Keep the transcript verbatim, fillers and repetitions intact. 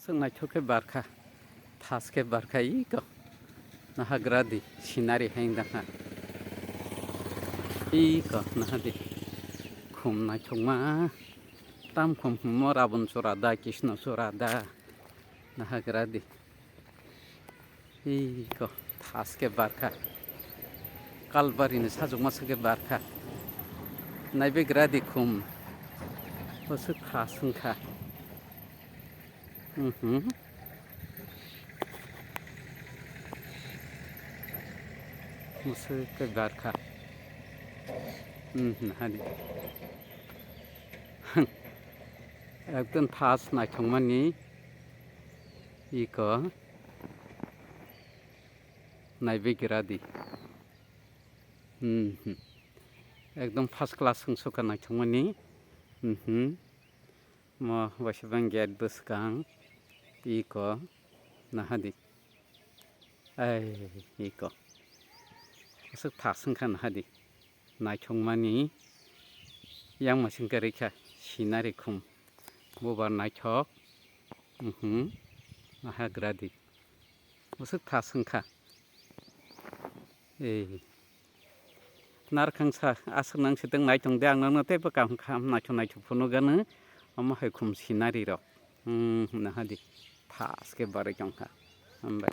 Naithok khe barkha, thas khe barkha iko. Nahagra di scenery hai wngkha. Iko nahadi. Khum naithokma. Tam khum himo Rabun chura da, Krishna chura da. Nahagra di. Iko thas khe barkha. Kalbari ni sajwkma se khe barkha. Naibegra di khum. Bwswk thas wngkha. Mhm. Bwswk khe barkha. Mhm, hani. Ekdom thas naithokmani iko naibegra di. Mhm. Ekdom first class wngsuka naithokmani. Mhm. Mo waisa bang gate bwskang iko nahadi. Ai iko. Aswk thas wngkha nahadi. Naithokmani yang masing kwrwi kha scenery khum. Bubar naithok. Mhm. Nahagra di. Bwswk thas wngkha. Ei. Narkhang sa aswk nang sitwng naithok de ang nangno teibo kaham kaham naithok naithok phunukgano omo hai khum scenery rok. Hmm, nahadi. Thas khe barwi tongkha. Hambai.